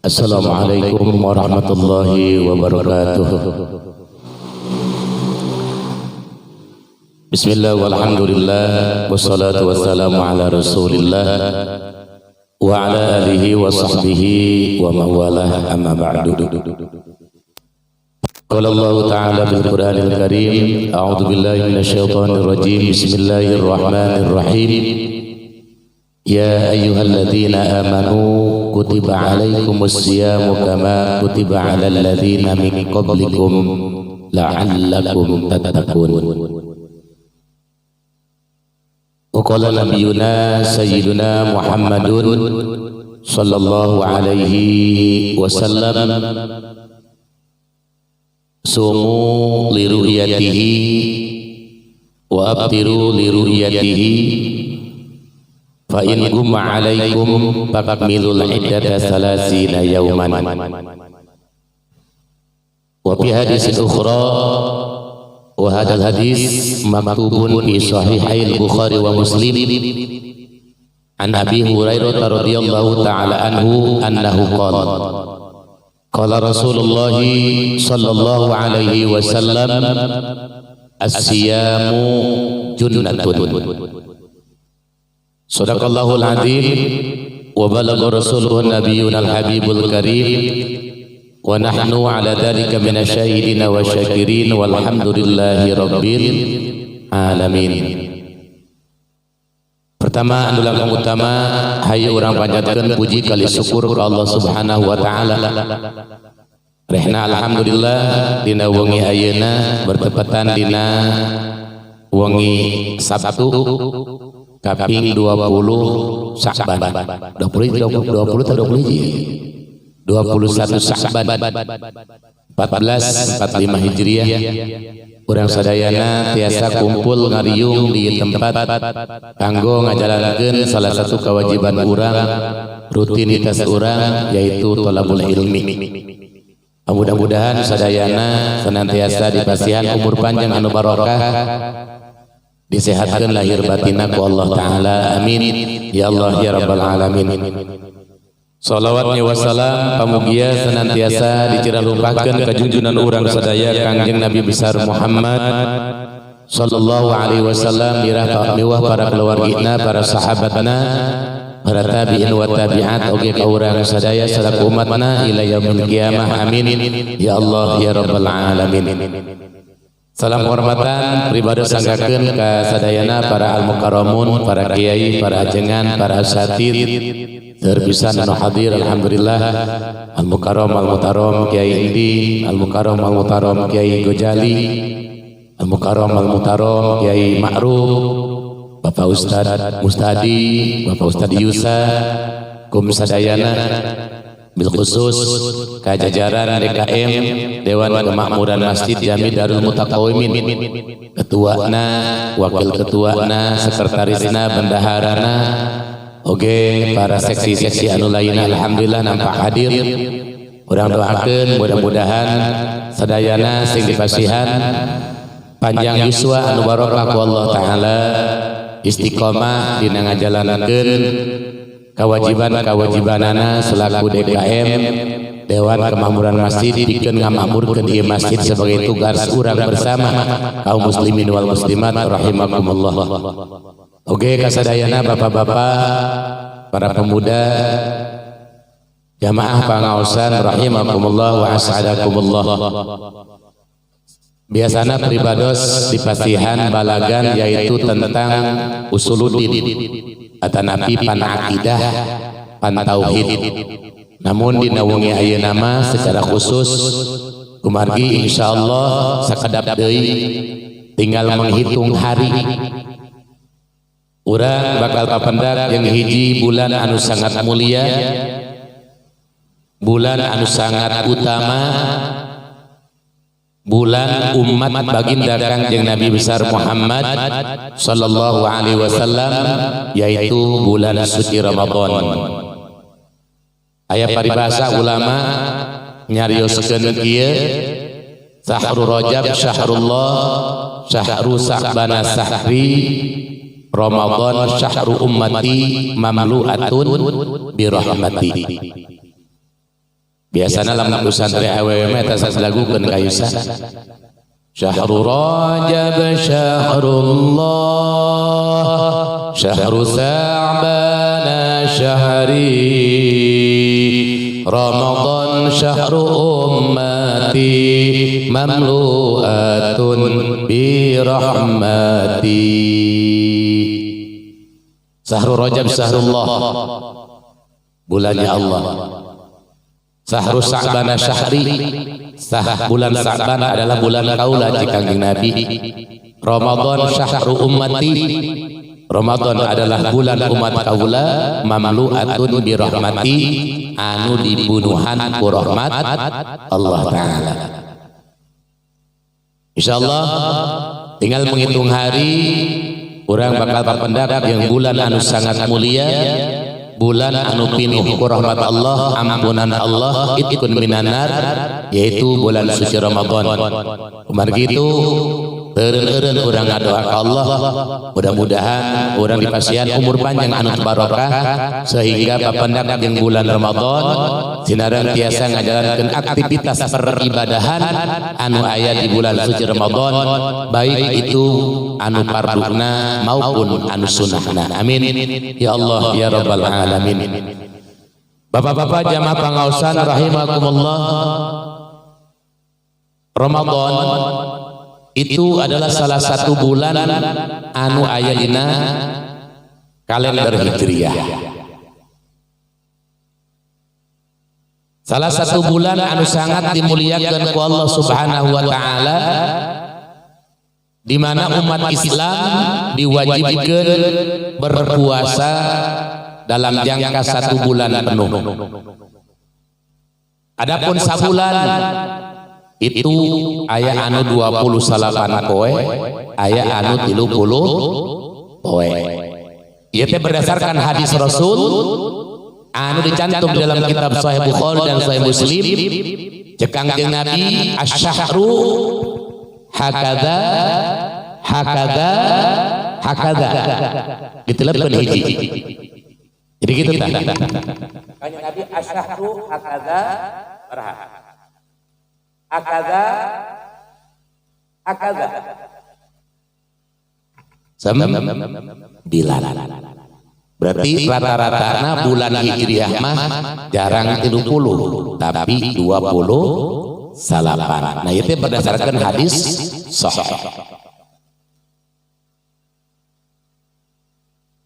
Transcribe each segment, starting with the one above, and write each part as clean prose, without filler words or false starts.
Assalamualaikum warahmatullahi wabarakatuh. Bismillah walhamdulillah wassalatu wassalamu ala rasulillah wa ala alihi wa sahbihi wa mawalah, amma ba'du. Qala Allah Ta'ala fil Qur'anil Karim, a'udzu billahi minasyaitonir rajim, bismillahirrahmanirrahim. Ya ayyuhalladzina amanu kutiba alaikumus siyamu kama kutiba alal ladzina min qablikum la'allakum tattaqun. Wa qala nabiyyuna sayyiduna Muhammadun sallallahu alaihi wasallam, sumu liru'yatihi wa abtiru liru'yatihi fa in gumma alaikum fakmilul iddata salasina yauman. Wa fi hadisin ukhra, wa hadal hadis maktubun fi sahihail Bukhari wa Muslim an Abi Hurairah radhiyallahu ta'ala anhu annahu qala qala Rasulullah sallallahu alaihi wasallam, as-siyamu junnatun. Sadaqallahul azim wa balagha rasuluhu nabiyyuna al-habibul karim wa nahnu ala dhalika minasyahidina wa syakirin walhamdulillahi rabbil alamin. Pertama, anu langkung utama, hayu urang panjatkeun puji kali syukur ka Allah Subhanahu wa taala. Rehna alhamdulillah dina wengi ayeuna bertepatan dina wengi Sabtu kaping 20 Sya'ban, 20 20 20 atau 20 hiji, 21 Sya'ban 1445 Hijriah, urang sadayana tiasa kumpul ngariung di tempat kanggo ngajalankeun salah satu kewajiban urang, rutinitas urang, yaitu thalabul ilmi. Mudah-mudahan sadayana senantiasa dipasihan umur panjang anu barokah, disehatkan lahir batina ku Allah Ta'ala. Amin ya Allah ya Rabbal Alamin. Salawatnya wassalam pamugia senantiasa diciralumpahkeun ka junjunan urang sadaya, Kangjeng Nabi besar Muhammad sallallahu alaihi wasallam, mirah miwah para keluargina, para sahabatna, para tabi'in wa tabi'at, oge ka urang sadaya selaku umatna ila yaumil qiyamah. Amin ya Allah ya Rabbal Alamin. Salam hormatan pribadi sanggakeun ka sadayana para al-mukarramun, para kiai, para ajengan, para asatid terpisan anu hadir. Alhamdulillah, al-mukarram al-mutarom Kiai Indi, al-mukarram al-mutarom Kiai Gojali, al-mukarram al-mutarom Kiai Ma'ruf, Bapak Ustad Mustadi, Bapak Ustad Yusa, kum sadayana, bil khusus kajajaran DKM, Dewan Kemakmuran Masjid Jami Darul Mutaqawimin, ketuana, wakil ketuana, sekretarisna, bendaharana, oge para seksi-seksi anu lainna, alhamdulillah nampak hadir. Urang doakeun mudah-mudahan sadayana sing dipasihan panjang yuswa anu barokah ku Allah Ta'ala, istiqomah dina ngajalankeun kewajiban-kewajibanana selaku DKM, Dewan Kemakmuran Masjid, pikeun ngamakmurkeun ieu masjid sebagai tugas urang bersama kaum muslimin wal muslimat rahimakumullah. Oke, kasadayana bapak-bapak, para pemuda, jamaah pangaosan rahimakumullah wa as'adakumullah. Biasana pribados dipasihan balagan, yaitu tentang usuluddin atanapi pan akidah, pan tauhid. Namun dina wengi ayeuna mah secara khusus kumargi insyaallah sakedap deui tinggal menghitung hari urang bakal papendak yang hiji bulan anu sangat mulia, bulan anu sangat utama, bulan umat baginda Kangjeng Nabi besar Muhammad sallallahu alaihi wasallam, yaitu bulan suci Ramadan. Aya paribasa ulama nyarioskeun kieu, sahru Rajab syahrullah, syahru Sa'bana sahri, Ramadan syahru ummati mamlu'atun birahmati. Biasana lamun santri awewe mah eta lagukeun kayusa. Syahrul Rajab syahrullah, syahru Sa'ban syahri, Ramadan syahru ummati, mamlu'atun bi rahmati. Syahrul Rajab syahrullah, bulannya Allah. Sahru Sa'bana syahri, sah bulan Sa'ban adalah bulan kaula cik Kangjeng Nabi. Ramadan syahru ummati, Ramadan adalah bulan umat kaula, mamlu'atun bi rahmati, anu dibunuhan ku rahmat Allah Ta'ala. Insyaallah tinggal menghitung hari urang bakal papendak yang bulan anu sangat mulia, bulan anu pinuh ku rahmat Allah, ampunan Allah, itkun minanar, yaitu bulan suci Ramadan. Kumargi itu eureun-eureun urang ngadoa ka Allah, mudah-mudahan urang dipasihan umur panjang anu barokah sehingga papendak jeung bulan Ramadan sinareng tiasa ngajalankeun aktivitas peribadahan anu aya di bulan suci Ramadan, baik itu anu farduna maupun anu sunnahna. Amin ya Allah ya rabbal alamin. Bapak-bapak jamaah pangaosan rahimakumullah, Ramadan itu adalah salah satu bulan anu aya dina kalender Hijriah. Salah satu bulan anu sangat dimuliakan ku Allah Subhanahu wa taala, di mana umat Islam diwajibkan berpuasa dalam jangka 1 bulan penuh. Adapun sabulan itu aya anu 28 poe, aya anu 30 poe. Ieu teh berdasarkan hadis Rasul anu dicantum dalam kitab Sahih Bukhari dan Sahih Muslim, cek Kangjeng Nabi, asyahru hakadha hakadha hakadha, ditelepon hiji. Jadi gitu tah. Kanjeng Nabi asyahru hakadha berha hakadha hakadha 9. Berarti rata-ratana bulan Hijriah mah jarang 30 tapi 28. Nah itu berdasarkan hadis sahih.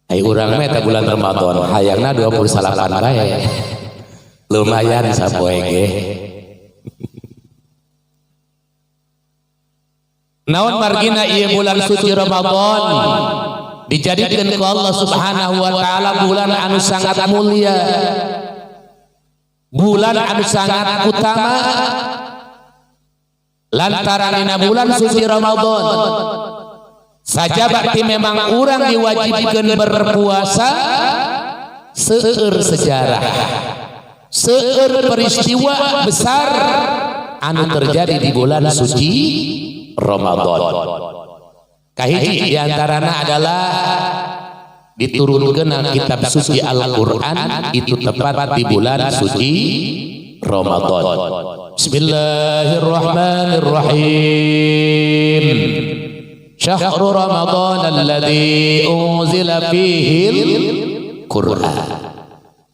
Ai urang mah eta bulan Ramadan hayangna 28 bae. Lumayan sapoe ge. Naon margina ieu bulan suci Ramadan dijadikan ku Allah Subhanahu wa taala bulan anu sangat mulia, bulan anu sangat utama, lantaran dina bulan suci Ramadan saja bakti memang urang diwajibkan berpuasa, seueur sejarah, seueur peristiwa besar anu terjadi di bulan suci Ramadan. Kahiji diantarana adalah diturunkan kitab suci Al-Quran itu tepat di bulan suci Ramadan. Bismillahirrahmanirrahim. Syahrul Ramadan alladzi unzila fihi al-Quran.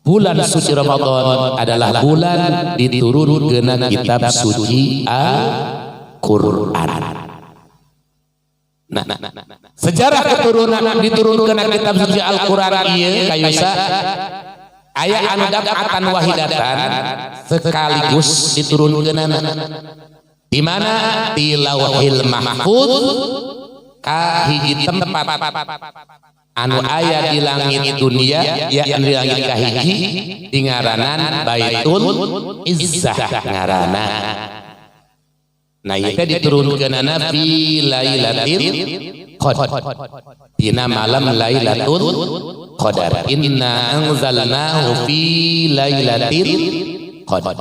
Bulan suci Ramadan adalah bulan diturunkan kitab suci Al-Quran. Nah, sejarah keturunan diturunkan kitab suci Al-Quran ieu kayusa aya anu daf'atan wahidatan sekaligus diturunkeunana, di mana di Lauhil Mahfuz ka hiji tempat anu aya di langit dunia, ya di langit kahiji di ngaranan Baitul Izzah ngaranna. Nah itu diturunkeunana fi Lailatul Qadar, dina malam Lailatul Qadar. Inna anzalnahu fi Lailatul Qadar.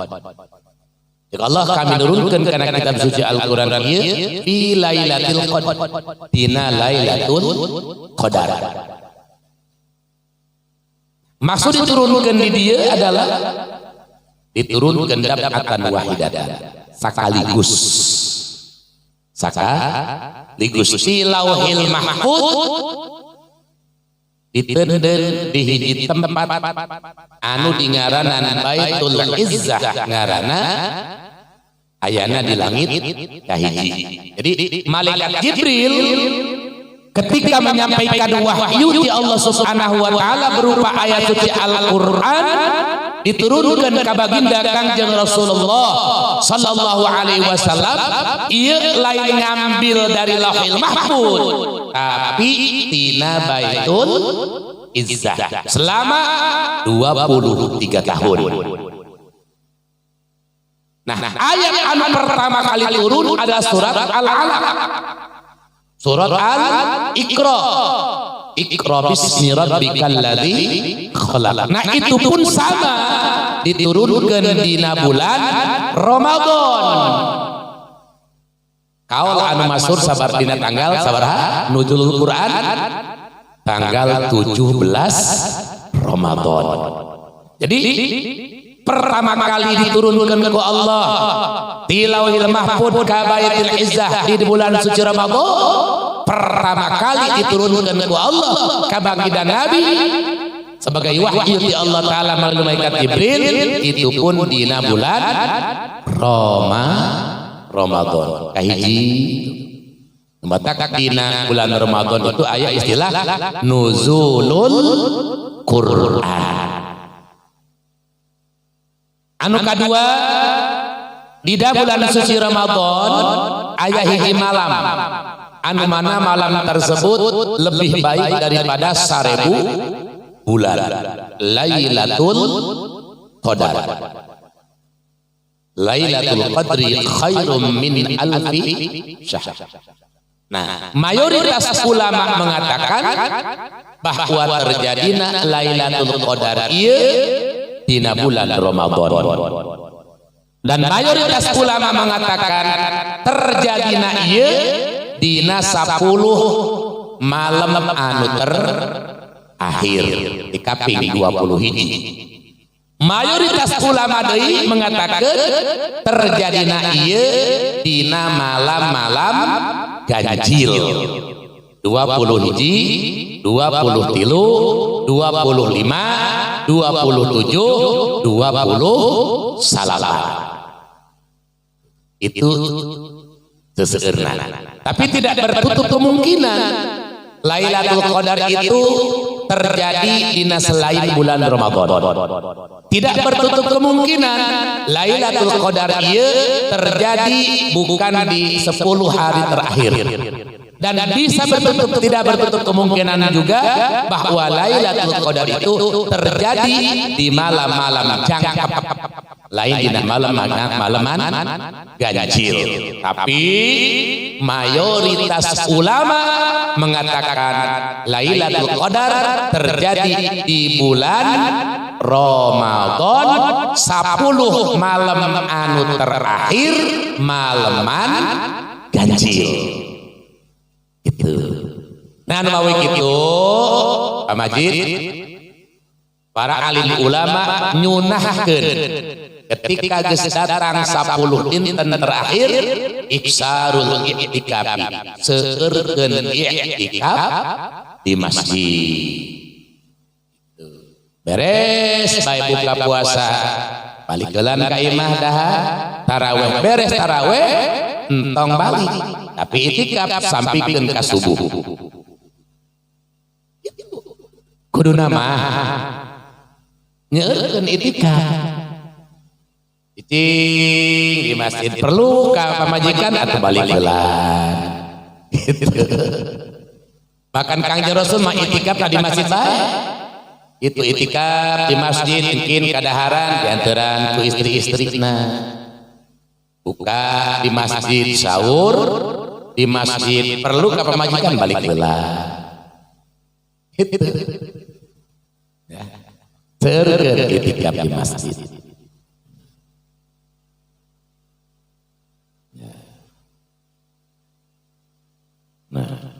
Jika Allah kami nurunkan kana kitab suci Al-Qur'an ieu fi Lailatul Qadar, dina Lailatul Qadar. Maksud diturunkan di dia adalah Diturunkan daf'atan wahidatan, sekaligus. Sekaligus di Lauhil Mahfud diteundeun di hiji tempat anu dingaranan Baitul Izzah, ngaranna ayana di langit kahiji. Jadi malaikat Jibril ketika menyampaikan wahyu di Allah Subhanahu wa taala berupa ayat suci Al-Qur'an diturunkan ke baginda Kangjeng Rasulullah sallallahu alaihi wasallam, ieu lain ngambil dari Lauhil Mahfud, tapi tina Baitul Izzah selama 23 tahun. Nah, ayat anu pertama kali turun adalah surat Al-Alaq. Surat Al-Iqra. Iqra bismi rabbikal ladzi khalaq. Nah, itu pun sama diturunkan dina bulan Ramadan. Kaul anu masyhur sabar dina tanggal sabaraha nuzulul Quran? Tanggal 17 Ramadan. Jadi pertama kali diturunkan ke Allah di Lauhil Mahfud ka Baitul Izzah di bulan suci Ramadan, pertama kali diturunkan ke Allah ka baginda Nabi sebagai wahyu di Allah Ta'ala melalui malaikat Jibril, itu pun dina bulan Ramadan kahiji. Batak dina bulan Ramadan itu aya istilah nuzulul Quran. Anu kadua, di bulan suci Ramadan aya hiji malam anu mana malam tersebut lebih baik daripada 1000 bulan, Lailatul Qadar. Lailatul Qadri khairum min alfi syahr. Nah, mayoritas ulama mengatakan bahwa terjadina Lailatul Qadar ieu dina bulan Ramadan. Dan mayoritas ulama mengatakan terjadina ieu dina 10 malam anu terakhir di kaping 20 hiji. Mayoritas ulama deui mengatakan terjadina ieu dina malam-malam ganjil 20 hiji, 20 tilu, 25, 27, 20 salapan. Itu seseueurna. Tapi tidak bertutup kemungkinan Lailatul Qadar itu terjadi dina selain bulan Ramadan. Tidak bertutup kemungkinan Lailatul Qadar ieu terjadi bukan di 10 hari terakhir. Dan bisa bertutup tidak bertutup kemungkinan juga bahwa Lailatul Qadar itu terjadi di malam-malam jangkep, lain di malam malaman ganjil. Tapi mayoritas ulama mengatakan Lailatul Qadar terjadi di bulan Ramadan 10 malam anu terakhir, malaman ganjil itu. Nah, anu mawi kitu, Pak Majid, para alim ulama nyunahkeun ketika geus datang 10 dinten terakhir iksarul i'tikafi, seueurkeun i'tikaf di masjid. Beres bae buka puasa, balik heula ka imah dahar, taraweh, beres taraweh entong balik, tapi itikaf sampikeun ka subuh. Kuduna mah nyeueurkeun itikaf cicing di masjid, perlu ka pamajikan atau balik heula gitu. Bahkan Kangjeng Rasul mah itikaf di masjid bae. Itu itikaf di masjid mungkin kadaharan diantaran ku istri-istrina, buka di masjid, sahur di masjid, perlu ka pamajikan balik heula gitu ya. Seueurkeun itikaf di masjid ya. Nah,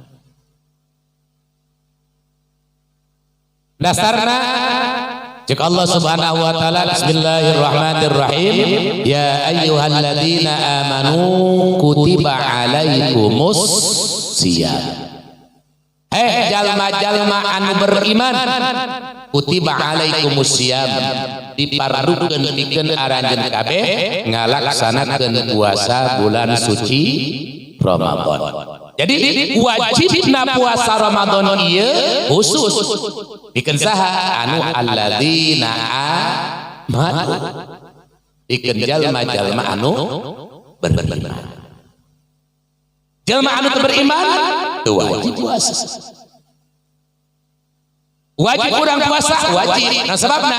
dasarna Cek Allah Subhanahu wa taala, bismillahirrahmanirrahim, ya ayyuhalladzina amanu kutiba alaikumus siyam. Eh jalma-jalma anu beriman, kutiba alaikumus siyam, dipardukeun pikeun aranjeun kabeh ngalaksanakeun puasa bulan suci Ramadan. Jadi wajibna puasa Ramadan ieu khusus pikeun saha? Anu alladzina amanu, pikeun jalma-jalma anu beriman. Jalma anu teu beriman teu wajib puasa. Wajib urang puasa, wajib. Nah, sebabna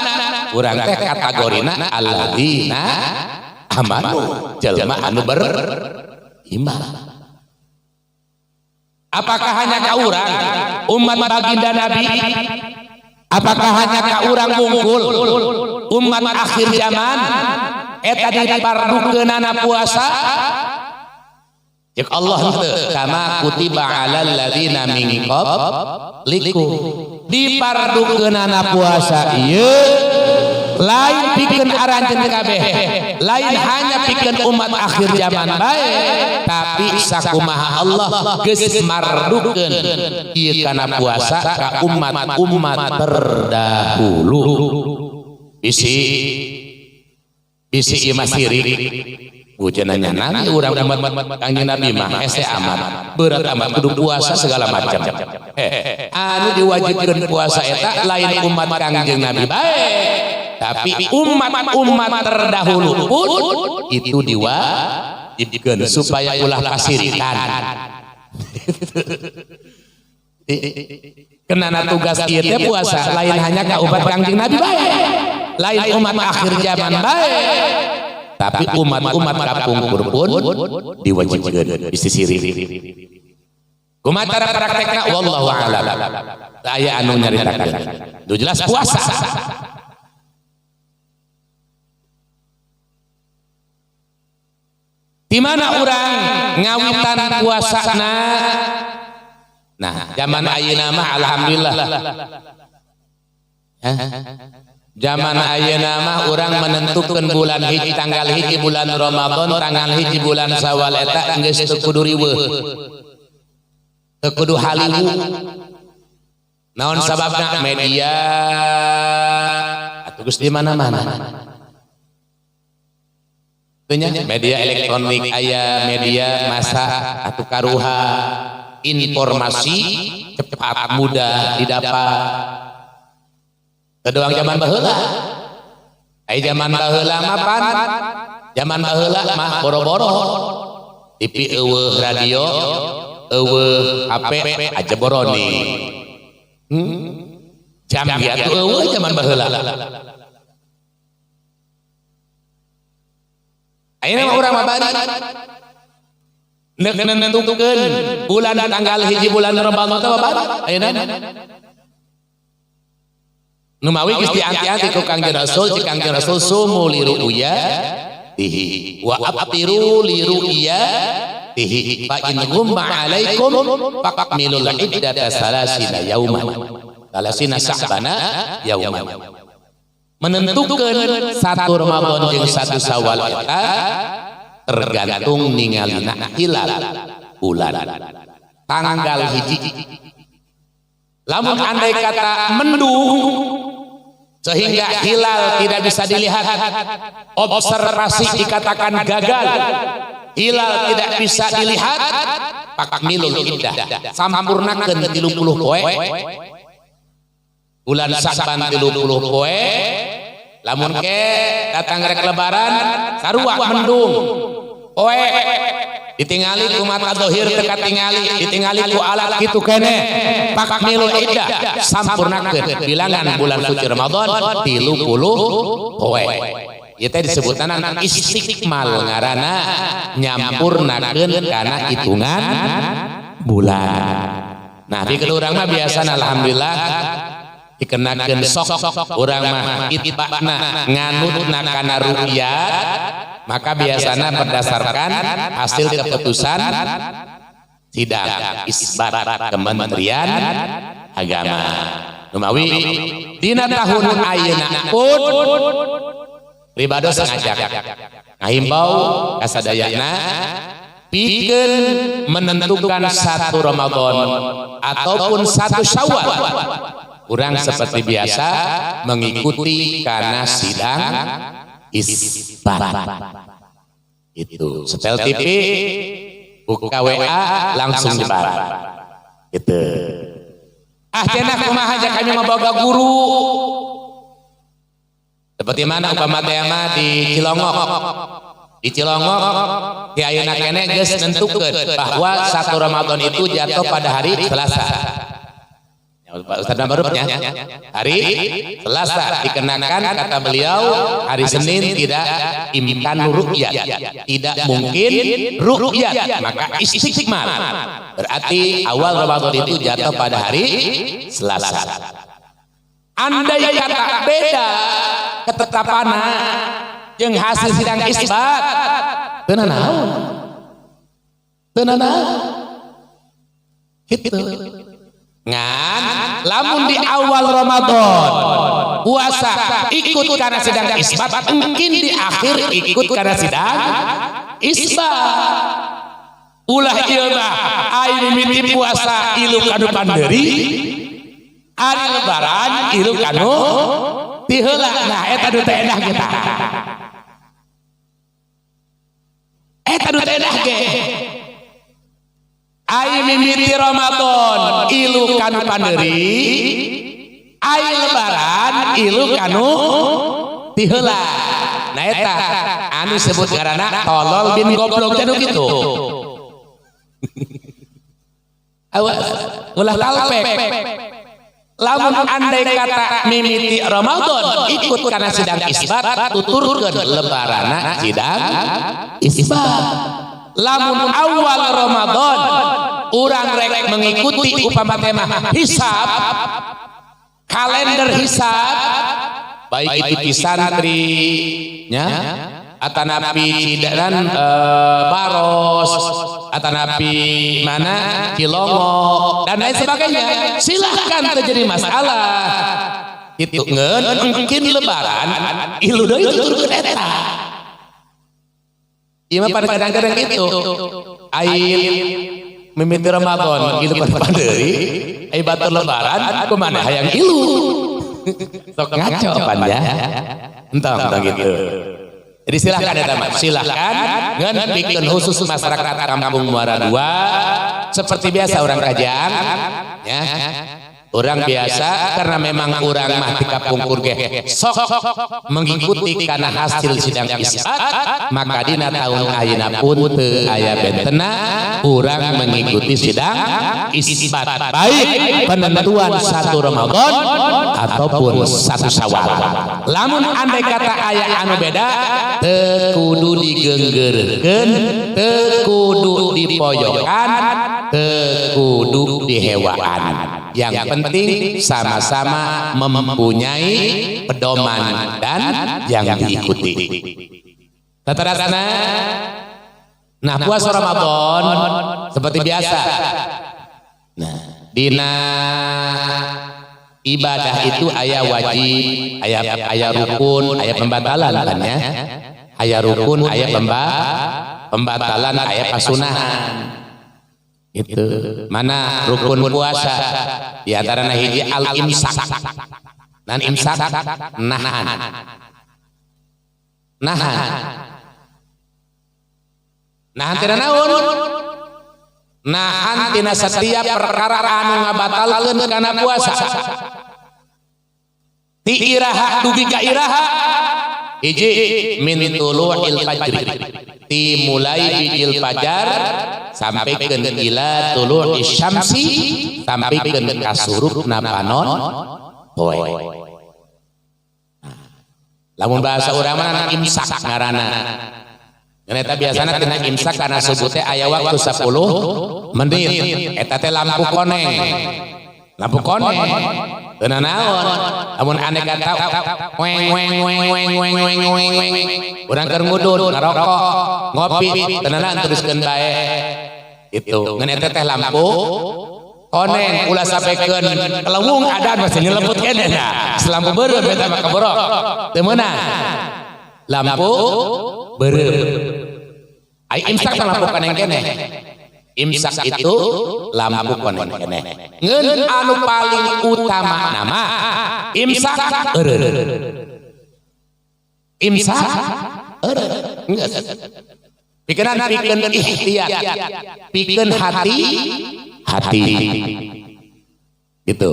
urang teh kategorina alladzina amanu, jalma anu beriman. Apakah hanya ka urang umat baginda Nabi? Apakah hanya ka urang wungkul umat akhir zaman eta dipardukeunana puasa? Cek Allah teu, kama kutiba alal ladzina min qablikum. Dipardukeunana puasa ieu lain pikeun aranjeun kabeh, lain hanya pikeun umat akhir zaman bae, tapi sakumaha Allah geus mardukeun ieu kana puasa ka umat-umat terdahulu. Bisi bisi ieu mah sirik. Ujananya nabi urang umat Kangjeng Nabi mah hese amat, berat amat kudu puasa segala macam. Anu diwajibkeun puasa eta lain umat Kangjeng Nabi bae, tapi umat-umat terdahulu pun itu diwajibkeun supaya ulah kasirikan. Kenana tugas ieu teh puasa lain hanya ka umat Kangjeng Nabi bae, lain umat akhir zaman bae, tapi umat-umat kapungkur pun diwajibkeun bisi sirik. Kumaha cara praktekna, wallahu a'lam. Teu aya anu nyaritakeun. Nu jelas puasa. Di mana urang ngawitan puasana? Nah, zaman ayeuna mah alhamdulillah. Zaman ayeuna mah urang menentukan bulan hiji, tanggal hiji bulan Ramadan, tanggal hiji bulan Syawal eta geus teu kudu riweuh. Teu kudu haliwu. Naon sababna? Media atuh geus di mana-mana. Media elektronik aya, media massa atuh karuha, informasi cepat mudah didapat. Kedoang zaman baheula. Ai zaman baheula mah pan, zaman baheula mah boro-boro. TV eueuh, radio eueuh, HP aja boroni. Jam ge atuh eueuh zaman baheula. Ayeuna mah urang mah bari nek nentukeun bulan tanggal hiji bulan Ramadan teh bari ayeuna. Nu mawi geus dianti-anti ku Kangjeng Rasul, cek Kangjeng Rasul sumu li ru'yatihi wa aftiru li ru'yatihi fa in ghumma alaikum faqmilul iddata salasina yauman, salasina sa'bana yauman. Menentukan satu Ramadan jeung satu Syawal eta tergantung ningalina hilal bulan tanggal hiji. Lamun andai kata mendung sehingga hilal tidak bisa dilihat, observasi dikatakan gagal, hilal tidak bisa dilihat, pakmilul iddah, sampurnakeun 30 poe, bulan Sa'ban 30 poe. Lamun ke datang rek lebaran sarua mendung poe, ditingali ku mata dohir teu katingali, ditingali ku alat kitu keneh, pakmilul iddah, sampurnakeun bilangan bulan suci Ramadan 30 poe. Ieu teh disebutna istikmal, ngaranna nyampurnakeun kana hitungan bulan. Nah, di urang mah biasana alhamdulillah dikenakeun sok urang mah itibana nganutna kana ru'yat, maka biasana berdasarkan hasil keputusan sidang isbat Kementerian Agama. Numawi dina tahun ayeuna pun pribados ngajak ngahimbau ka sadayana pikeun menentukan satu Ramadan ataupun satu Syawal, kurang seperti biasa mengikuti karena sidang isbat itu. Setel TV, buka WA, langsung nyebar gitu. Ah, cenah kumaha aja, kami membawa guru. Seperti mana upama tema di Cilongok, di Cilongok di ayeuna keneh geus nentukeun bahwa satu Ramadan itu jatuh pada hari Selasa. Ya, Ustaz Barupnya hari Selasa dikenakan, kata beliau hari Senin tidak imkan rukyat, tidak mungkin rukyat, maka istikmal, berarti awal Ramadan itu jatuh pada hari Selasa. Andai kata beda ketetapan jeung hasil sidang isbat, teu naon, teu naon gitu. Ngan lamun di awal Ramadan puasa ikut karena sidang isbat, mungkin di akhir ikut karena sidang isbat. Ulah ieu mah, ai mimiti puasa ilu kanu pandeuri, ari lebaran ilu kanu tiheula. Nah, eta nu teu endah kita, eta nu teu endah ge. Ai mimiti Ramadan ilu kanu pandeuri, ai lebaran ilu kanu tiheula. Nah, eta anu sebut ngaranna tolol bin goblok teh kitu. Awas ulah talpek. Lamun andai kata mimiti Ramadan ikut karena sidang isbat, tuturkeun lebarana sidang isbat. Lamun awal Ramadan urang rek mengikuti upama tema hisab, kalender hisab, baik itu di santri nya atanapi Cidaran, Baros, atanapi mana Cilongok dan lain sebagainya, silahkan, terjadi masalah itu. Ngeun mungkin lebaran ilu deui, tuturkeun eta. Ieu mah pada kadang-kadang gitu. Ai mimiti Ramadan ilu pada pandeuri, ai batur lebaran kumaha hayang ilu. Sok ngaco pan ya. Entong entong gitu. Jadi silahkan ya teman, silahkan ngan pikeun khusus masyarakat Kampung Muara Dua, seperti biasa orang Kajang ya. Orang biasa karena memang orang mah di kapungkur ge sok mengikuti karena hasil sidang isbat, maka dina tahun ayeuna pun teu aya bentena, urang mengikuti sidang isbat baik penentuan satu Ramadan ataupun satu Syawal. Lamun andai kata aya anu beda, teu kudu digeunggeurkeun, teu kudu dipoyokan, teu kudu dihewaan. Yang penting sama-sama mempunyai pedoman dan yang diikuti. Teterasna, nah, puasa Ramadan seperti biasa. Nah, dina ibadah itu aya wajib, aya aya rukun, aya pembatalan kan ya. Aya rukun, aya pembatalan, aya pasunahan. Itu mana rukun puasa, di antara hiji al imsak. Dan imsak nahan, nahan, nahan tina naon? Nahan tina setiap perkara anu ngabatalkeun kana puasa. Ti iraha dugi ka iraha? Hiji, min tulu'il fajri, ti mulai bijil fajar sampai ke ila tulu'i syamsi, sampai ke kasurupna panon poe. Nah, lamun bahasa urang mah imsak ngaranna. Ngan eta biasana tina imsak karena subuh teh aya waktu 10 menit. Eta teh lampu koneng. Lampu koneng. Teu naon. Lamun aneh kata weng weng weng weng weng weng weng weng. Urang keur ngudut, ngarokok, ngopi, teu naon, teruskeun bae. Itu. Ngan eta teh lampu Koneng ulah sampaikan kelewung adan masih nyelebut keneh nya. Lampu beureum eta mah kaborok. Teu meunang. Lampu beureum. Ai imsak teh lampu koneng keneh. Imsak itu lampu koneng keneh. Ngeun anu paling utama nama imsak eureun. Imsak eureun. Geus. Pikeun pikeun ikhtiar. Pikeun hati hati. Gitu.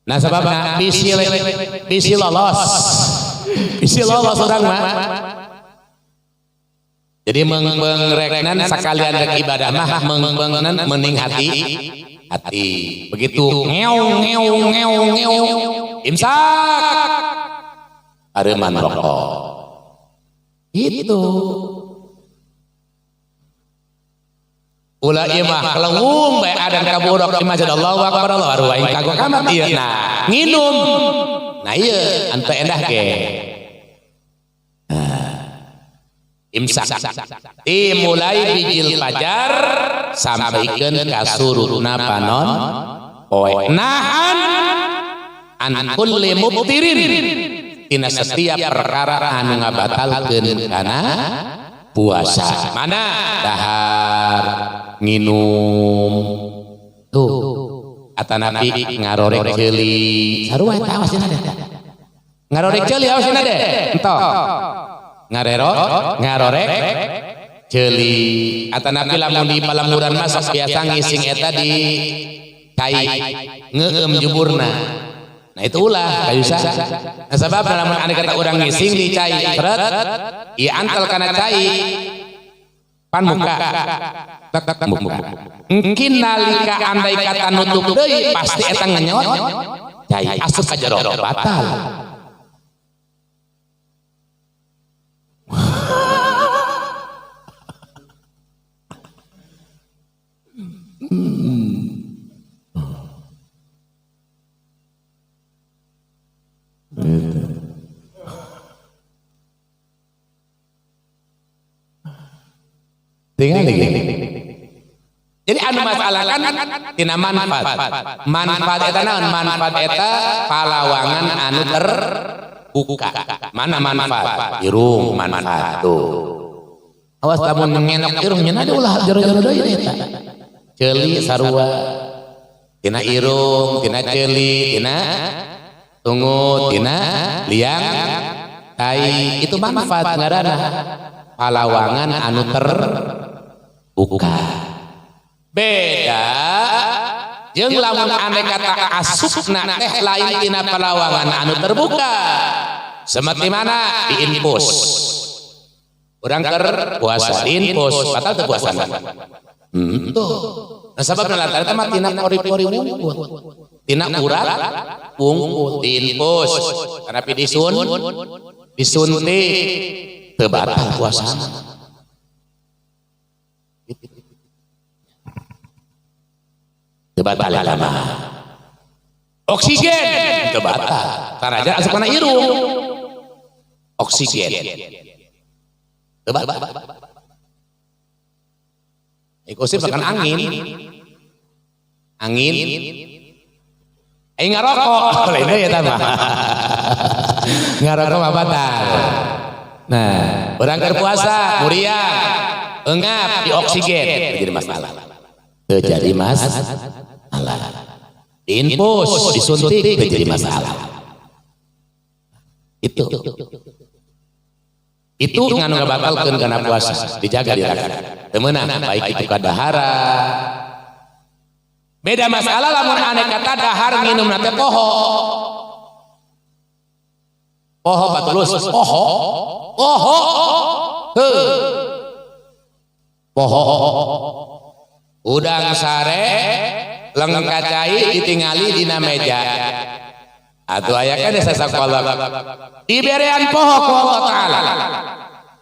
Nah sebabna bisi bisi lolos. Bisi lolos urang mah. Jadi mengreknan sekalian rek ibadah mah mengbengenan mening hati hati. Begitu ngeong ngeong ngeong ngeong imsak areuman rokok. Itu. Ulah ieu mah kelewung bae adan kaburok di masjid Allahu Akbar Allahu Akbar aing kagok amat ieu. Nah, nginum. Nah ieu ante endah ge. Nah, imsak. Dimulai bijil fajar sampaikeun ka surutna panon poe. Nahan an kulli mubtirin tina setiap perkara anu ngabatalkeun kana puasa. Mana? Dahar, nginum. Tuh. Atanapi ngarorek ceuli. Sarua eta awas dina deh. Ngarorek ceuli awas dina deh. Entong. Ngarerok, ngarorek ceuli. Atanapi lamun di palemuran mah sok biasa ngising eta di kai ngeueum juburna. Nah itu ulah kayusa. Nah sebab lamun ane kata urang ngising di cai seret, ieu antel kana cai pan muka. Tek muka. Engkin nalika andai kata nutup deui pasti eta ngenyot cai asup ka jero batal. Tinggal lagi. Jadi anu masalah kan tina manfaat. Manfaat eta naon? Manfaat eta palawangan anu terbuka. Mana manfaat? Irung manfaat tuh. Awas lamun ngenok irung nya ulah jero-jero deui eta. Ceuli sarua. Tina irung, tina ceuli, tina tungut, tina liang tai, itu manfaat ngaranna. Palawangan anu terbuka. Beda jeung lamun ane kata asupna teh lain tina palawangan anu terbuka. Seperti mana? Diinfus. Urang keur puasa diinfus, batal teu puasana. Tuh. Nah sabab lantaran teh mah tina pori-pori wungkul. Tina urat wungkul diinfus. Karena pi disun disuntik teu batal puasana. Teu batal eta mah. Oksigen teu batal. Sanajan asup kana irung. Oksigen. Teu batal. Ikosim makan angin. Angin. Aing ngarokok. Lain deui eta mah. Ngarokok mah batal. Nah, orang keur puasa, muriang, engap di oksigen, terjadi masalah. Terjadi masalah. Diinfus, disuntik, terjadi masalah. Itu nganu ngabatalkeun kana puasa, dijaga diraga. Teu meunang baik itu kadahara. Beda masalah lamun ane kata dahar nginumna teh poho. Poho patulus, poho. Poho. Heuh. Poho. Udang sare lengka cai ditingali dina meja. Atuh aya kan sasakolok. Diberean poho ku Allah Taala.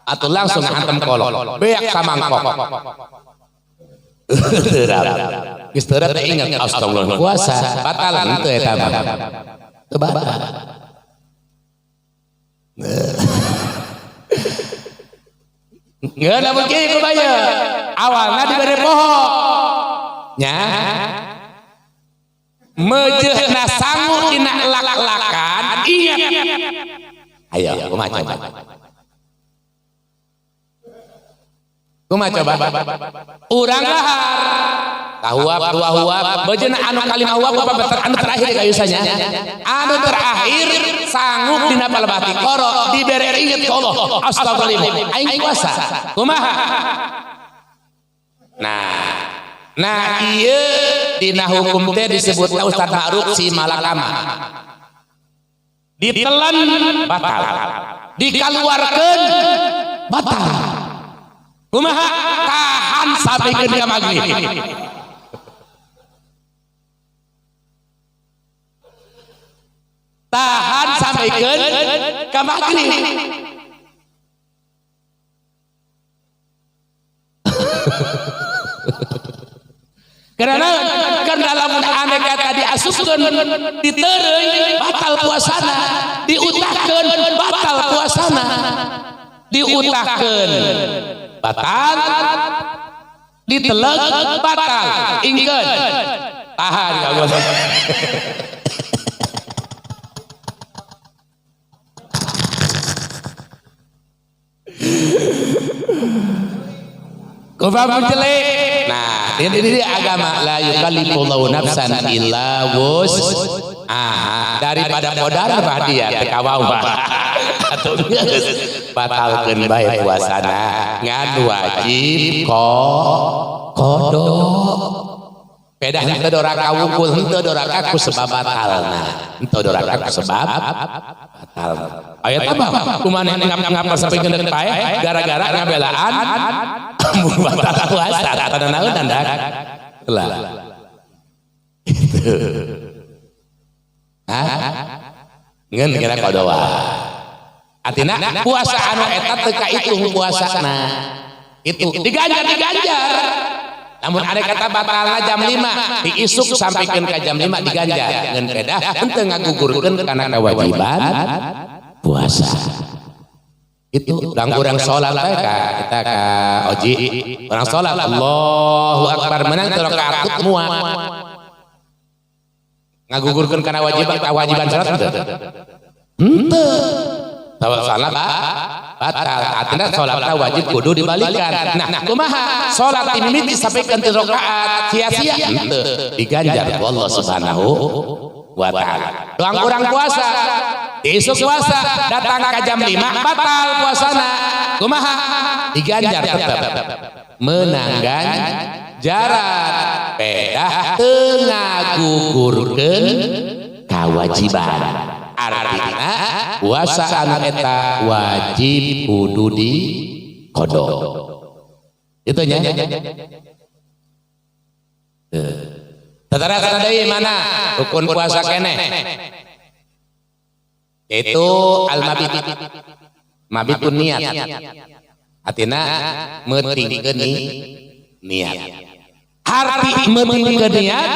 Atuh langsung hantem kolok. Beak samangkok. Terap. Geus terap teh ingat astagfirullah puasa batal henteu eta mah. Teu batal. Ngeun lamun kieu kumaha? Awalna dibere poho. Nya meujeuhna sangu dina lak-lakan ingat. Ayo kumaha coba? Kumaha coba? Urang lahar tahuap dua huap bejeuna anu kalima huap apa anu terakhir kayusanya anu terakhir sanggup dina palebati koro dibere inget ke Allah astagfirullah aing puasa kumaha. Nah ieu dina hukum teh disebutna Ustaz Ma'ruf si malakama ditelan batal dikaluarkeun batal kumaha tahan sampai ke maghrib. Tahan sampai ke maghrib. Karena lamun ane kata diasupkeun ditereuy batal puasana, diutahkeun batal puasana, diutahkeun batal, diteleg batal, ingkeun tahan ka puasa. Kumaha jelek. Nah, ini agama la yukallifullahu nafsan illa wus'aha. Daripada modar mah dia teu kawau. Atuh geus batalkeun bae puasana ngan wajib qada. Pedah henteu doraka wungkul henteu doraka ku sebab batalna. Henteu doraka ku sebab batalna. Aya tambah kumaha ngap-ngap sampai geundeuk paeh gara-gara ngabelaan batal puasa tanda naon tanda lah itu. Hah? Ngeun kira kodoa. Artina puasa anu eta teu kaitung puasana. Itu diganjar-diganjar. Namun ada kata batalna jam 5, diisuk sampikeun ka jam 5 diganjar. Ngeun pedah henteu ngagugurkeun kana kewajiban puasa. Itu urang urang salat teh ka kita ka oji, urang salat Allahu akbar menang teu rakaat muat. Ngagugurkeun kana kewajiban salat henteu? Henteu. Salat batal. Artinya salatna wajib kudu dibalikan. Nah, kumaha salat mimiti sampikeun 3 rakaat sia-sia henteu diganjar ku Allah Subhanahu wa taala. Doang urang puasa, isuk puasa datang ka jam 5 batal puasana. Kumaha? Diganjar tetep. Menang ganjaran pedah teu ngagugurkeun kawajiban. Artinya puasa anu eta wajib kudu di qada. Itu nya. Tatara deui mana rukun puasa keneh? Yaitu al-mabit. Mabitun niat. Artina meutingkeun niat. Harti meutingkeun niat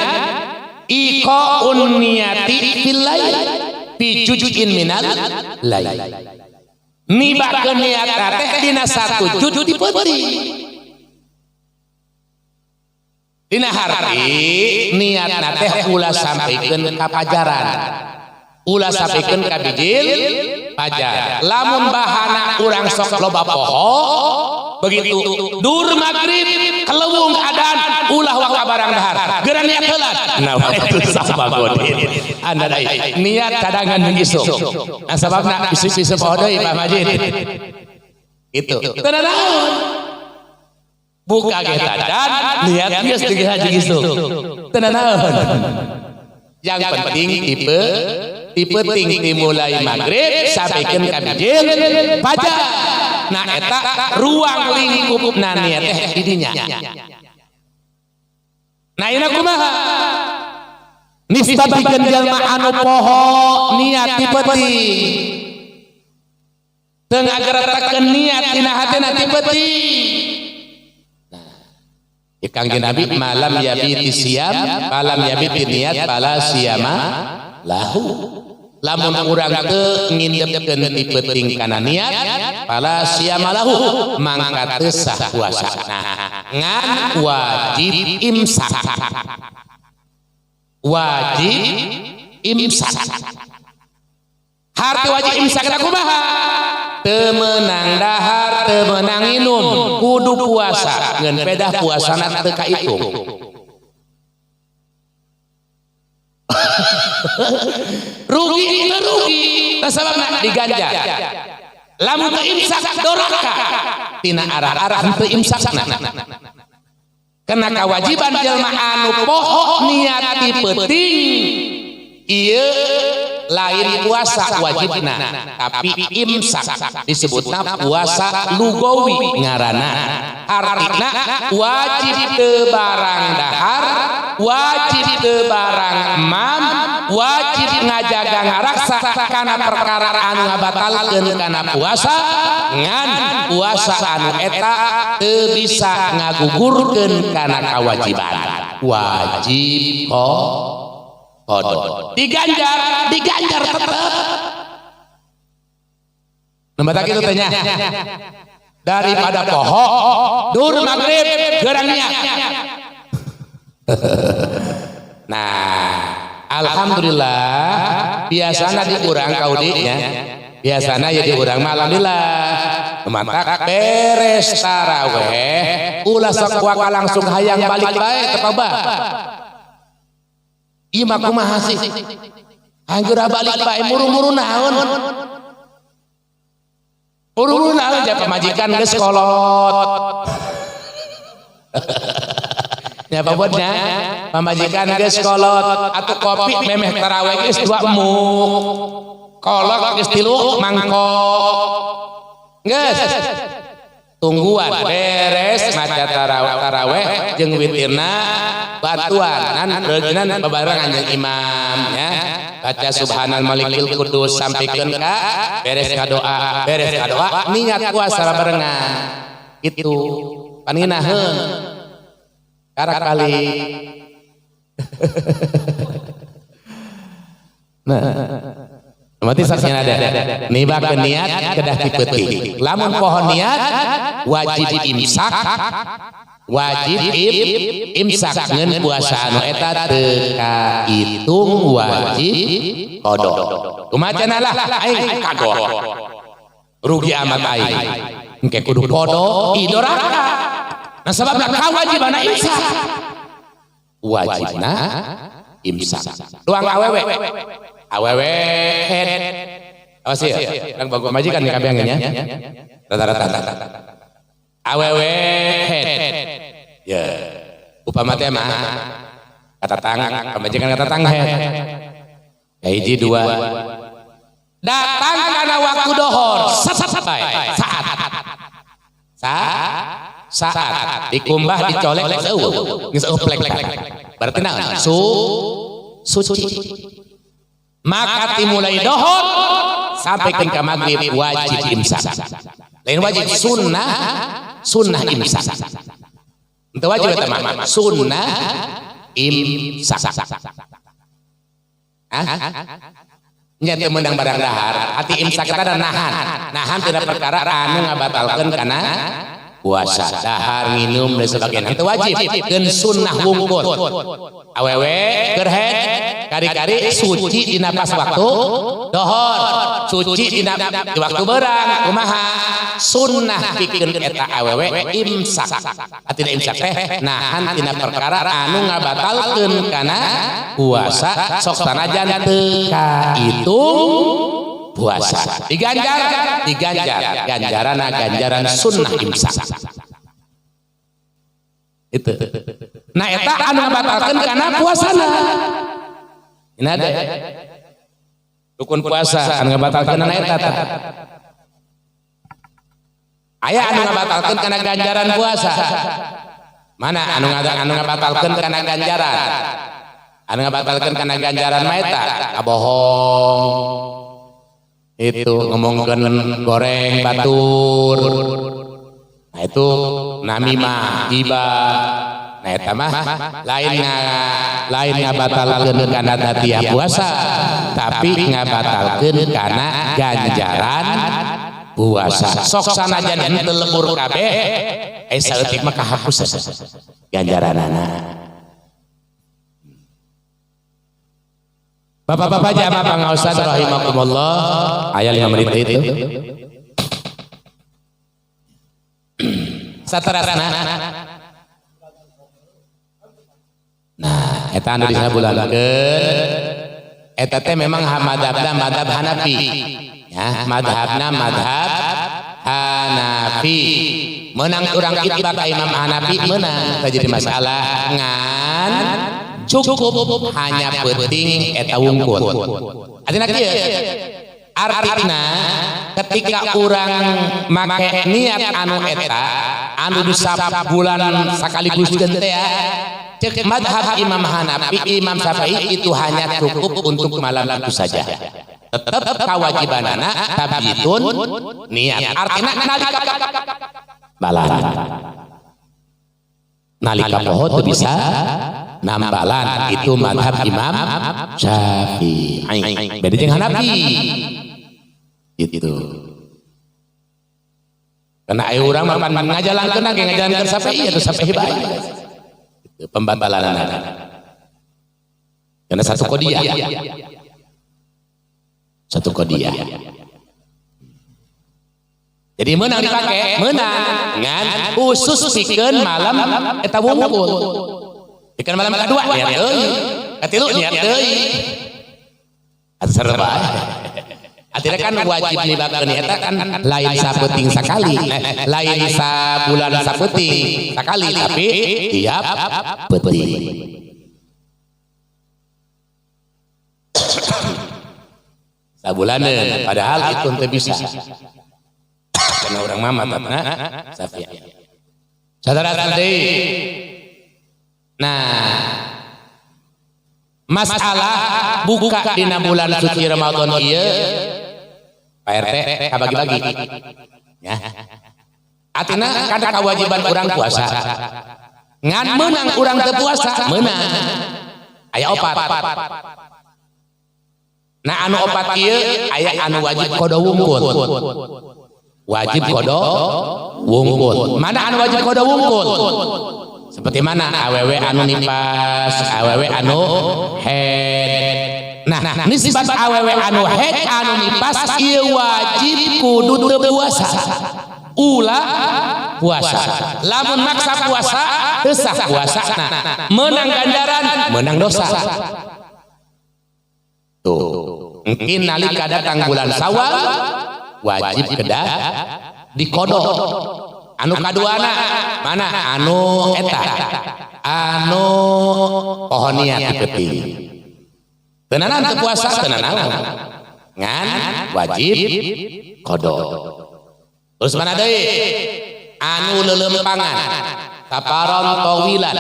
iqaun niati fil lail fi juz'in minal lail. Nibakeun niat teh dina satu juz di peuting. Dina harti niatna teh ulah sampikeun ka pajaran. Ulah sampikeun ka bijil pajar. Lamun bahana urang sok loba poho begitu dur magrib kelewung adan ulah waka barang dahar. Geura niat heula. Nah itu sama godin. Anda deui niat cadangan jeung isuk. Nah sababna bisi-bisi poho deui Pak Majid. Itu. Teu naon. Buka ge tadan niat geus jeung isuk. Teu naon. Yang penting tipe ting dimulai maghrib sampikeun ka bijil fajar. Nah eta ruang lingkupna niat teh di dinya. Nah ieu kumaha? Nisbatikeun jalma anu poho niat ti peuting. Teu ngageretakeun niat dina hatena ti peuting. Nah, Kangjeng Nabi malam yabiti siam, malam yabiti niat bala siama lahu. Lamun urang teu ngindepkeun ti peuting kana niat, bala siama lahu, mangka teu sah puasana. Ngan wajib imsak. Wajib imsak. Harti wajib imsak eta kumaha? Teu meunang dahar, teu meunang minum, kudu puasa. Ngan pedah puasana teu kaitung. Rugi teu rugi, sababna diganjar. Lamun teu imsak doraka tina arah-arah teu imsakna. Kena kewajiban jelma anu poho niat ti peuting ieu lain puasa wajibna tapi imsak disebutna puasa lugawi ngaranna. Artina wajib teu barang dahar, wajib teu barang emam, wajib ngajaga ngaraksa kana perkara anu ngabatalkeun kana puasa, ngan puasa anu eta teu bisa ngagugurkeun kana kewajiban. Wajib qada. Diganjar, diganjar tetep. Nembatak itu tanya. Daripada poho dur maghrib gerangnya. Nah, alhamdulillah biasana di urang kaudinya, biasana ya di urang mah alhamdulillah. Mantak beres taraweh, ulah sok waka langsung hayang balik bae teu bah. Ieu mah kumaha sih? Hageura balik bae muru-muru naon? Muru-muru naon ja pamajikan geus kolot. Ya babotnya pamajikan geus kolot atuh kopi memeh taraweh geus 2 emuk. Kolot geus 3 mangkok. Geus tungguan beres maca taraweh jeung witirna bantuan nan reuginan babarengan jeung imam ya. Baca subhanal malikil kudus sampikeun ka beres ka doa niat puasa babarengan. Itu paninginaheun karak kali. Nah, berarti saksinya ada. Nibakeun niat kedah ti peuting. Lamun poho niat wajib imsak, wajib imsak ngeun puasa anu eta teu kaitung wajib qada. Kumaha cenah lah aing kagok. Rugi amat aing. Engke kudu qada idoraka. Nah sababna kawajibana imsak. Wajibna imsak. Tuang awewe. Awewe head. Awas ya, yang bagus majikan nih kabeh nya. Rata-rata. Awewe head. Ya. Upama teh mah kata tang, pamajikan kata tang head. Ya hiji dua. Datang kana waktu dohor, saat saat. Saat dikumbah dicolek geus eueuh, geus eueuh plek. Berarti naon? Suci. Maka dimulai dohor sampai ke maghrib wajib imsak. Lain wajib sunnah, sunnah imsak. Itu wajib eta mah, sunnah imsak. Hah? Nya teu meunang barang dahar, hati imsak eta nahan. Nahan tina perkara anu ngabatalkeun kana puasa, dahar, nginum dan sebagainya. Itu wajib, keun sunnah wungkul. Awewe keur head kari-kari suci dina pas waktu dohor, suci dina di waktu berang, kumaha sunnah pikeun eta awewe imsak. Artina imsak teh nahan tina perkara anu ngabatalkeun kana puasa sok sanajan teu kaitung puasa. Diganjar, diganjar, ganjarana ganjaran sunnah imsak. Itu. Nah eta anu ngabatalkeun kana puasana. Ini ada rukun puasa anu ngabatalkeun kana eta tah. Aya anu ngabatalkeun kana ganjaran puasa. Mana anu ngabatalkeun kana ganjaran? Anu ngabatalkeun kana ganjaran mah eta kabohong. Itu ngomongkeun goreng batur. Nah itu namimah, ghibah. Nah eta mah lain ngabatalkeun kana datiah puasa, tapi ngabatalkeun kana ganjaran Puasa. Sok sanajan henteu lembur kabeh, saeutik mah kahapus ganjaranana. Bapak-bapak jamaah pangaosan rahimakumullah, aya 5 menit itu. Saterasna. Nah, eta anu disabulankeun eta teh memang madhabna madhab Hanafi. Ya, madhabna madhab Hanafi. Menang urang itbaq ka Imam Hanafi menang, teu jadi masalah ngan cukup hanya penting eta wungkul. Artina kieu, artina ketika urang make niat anu eta anu bulan sekaligus teh ya, cek madhab Imam Hanafi, Imam Syafi'i itu hanya cukup untuk malam itu saja. Tetap kewajibanana tabyitun niat. Artina nalika balan. Nalika poho teu bisa nambalan, itu madhab Imam Syafi'i. Beda jeung Hanafi. Gitu. Karena aya urang mah pan ngajalankeun ge ngajalankeun Syafi'i atau Syafi'i bae. Itu pembatalanana. Karena satu kodiah. Satu kodiah. Jadi menang dipakai, menang ngan khusus pikeun malam eta wungkul. Pikeun malam kedua niat deui, katilu niat deui. Atuh serba. Artinya kan wajib nibakeun eta kan lain sapeuting sakali, lain sabulan sapeuting sakali, tapi tiap peuting. Sabulaneun padahal itu teu bisa. Karena orang mama tatna Syafi'i. Saudara-saudari. Nah, masalah buka dina bulan suci Ramadan ieu Pak RT kabagi-bagi. Ya. Artina kan kewajiban urang puasa. Ngan meunang urang teu puasa, meunang. Aya opat. Nah, anu opat ieu aya anu wajib qada wungkul. Wajib qada wungkul. Mana anu wajib qada wungkul? Seperti mana awewe anu nipas, awewe anu head. Nah, nisbat awewe anu head anu nipas ieu wajib kudu teu puasa. Ulah puasa. Lamun maksa puasa, teu sah puasana. Menang ganjaran, menang dosa. Tuh. Mungkin nalika datang bulan Syawal wajib kedah dikodok. Anu kaduana mana anu eta anu pohon niat dipeuting. Tenanan teu puasa tenanan ngan wajib kodok. Terus mana deui anu leuleumpangan saparon tawilan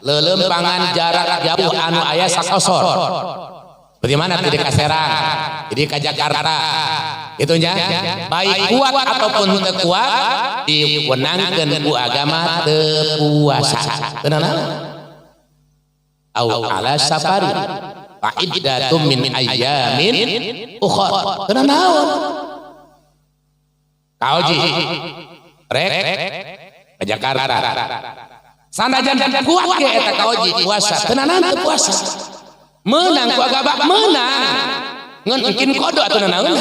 leuleumpangan jarak jauh anu aya sakosor. Seperti mana tidak ka Serang, jadi ka Jakarta. Itunya baik kuat ataupun teu kuat diwenangkeun ku agama teu puasa. Tenanan. Au ala safari fa iddatum min ayyamin ukhra. Tenanan. Kaoji rek ke Jakarta. Sanajan kuat ge eta kaoji puasa, tenanan teu puasa. Menang ku agama menang. Ngan engkin kodo atuh nanaon.